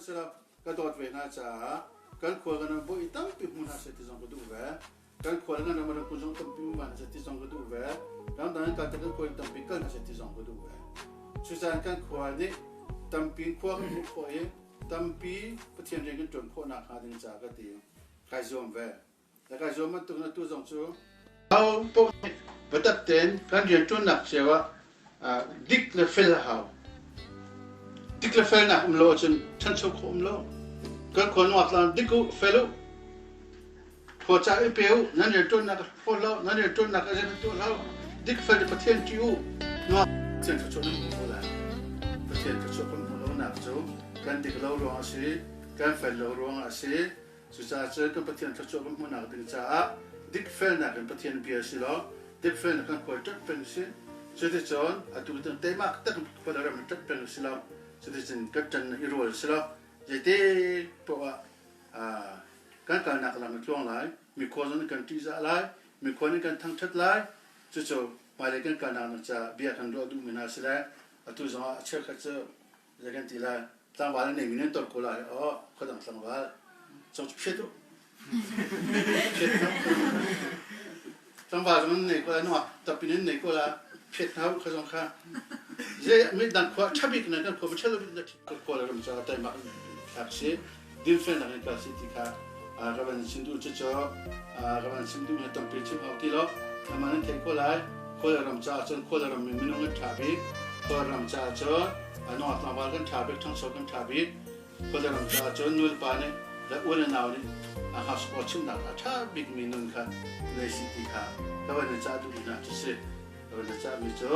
sehla ka dawt ve hna caah kan khua kan ram bawi tampi hmu hna seh ti zong ka duh ve. Kan khua le kan ram ram zong tampi hmu hna seh ti zong ka duh ve. Ramdang in kal te kan khua in tampi kal hna seh ti zong ka duh ve. Cucaah kan khua nih tampi khua kan hmuh khawh i tampi Pathian rian kan ṭuan khawh nakhnga ding caah ka ti. Kai zuam ve. Le kai zuam bantuk in atu zong cu Ho paoh nih biatak tein kan rianṭuannak cio ah dik le fel a hau. Dik le felnak um lo ahcun ṭhancho khawh um lo. Kan khua nungak tlang dik u, fel u. Khua ca i pe u, nan rianṭuannak a hlaw lo, nan rianṭuannak a rian tuah hlah. Dik fel le Pathian ṭih u. Nungak Pathian thluachuah nan hmu ko lai. Pathian thluachuah kan hmuh lonak cu kan dik lo ruang a si, kan fel lo ruangah a si. Cucaah cun kan Pathian thluachuah kan hmuhnak ding caah dikfelnak in Pathian bia si law dikfelnak kan kawl ṭanh peng si. Cuticun atu tiang teimak tak in khua le ram in ṭanh peng si lo. Cuticun kan ṭan i rual si lo. Zeite poah ah kan kalnak lam a tluang lai. Mikhua zong nih kan ṭihzah lai. Mikhua nih kan thangṭhat lai. Cucu hmailei kan kalnak ding caah bia kan ruah duhmi hna si le atu zongah a cheukhat cu zei kan ti lai tlangval a neimi nan tor ko lai oh khuadang tlangval cong cu phiat u phiat tlangval zong nan nei ko lai nungak tapin nan nei ko la phiat hna u kha zong kha zei mi dang khua ṭhabik nan kan khua ma ṭhalo bik na khua le ram ca taimak thlak si dinfelnak in kal si ti kha ka van chim duh cucu ka van chim duh na tampi chim hau ti lo nama nan theih ko lai Kawl ram caah cun Kawl ram mi minung kan ṭha bik Kawl ram caah cun nungak tlangval kan ṭha bik ṭhangso kan ṭha bik Kawl ram caah cun nu le pa nih le u le nau nih a hngakchia chimnak a ṭha bik mi nun kha nei si ti kha ka van in cah duh hna cu si ka van in cah mi cu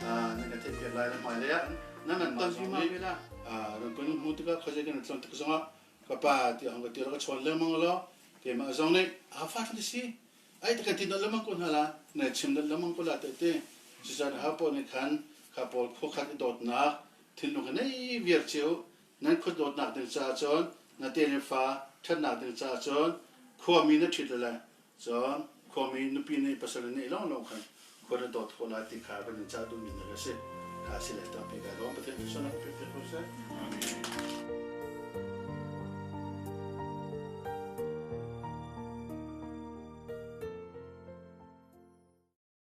nan ka theih piak lai le hmailei ah nan man tampi ma ve la ran kan hmu tikah khuazei kan tlon tik zongah ka pa ti hong ka ti ka chawn lengmang lo keimah zong nih a fa thil si ai te kan ti lengmang ko hna la na chim lengmang ko la te te cucan ha pawl nih khan kha pawl khuakhat i dawtnak thinlung kha nei viar cio nan khua dawtnak ding caah cun na te le fa ṭhatnak ding caah cun khuami na ṭhit le Cun khuami nupi nih pasal in neih lawnglawng khan khua na dawt khawh lai ti kha kan in cah duhmi na ka si. Kha si le tampi kai lawm. Pathian cu sualnak ka pek ko seh. Amen.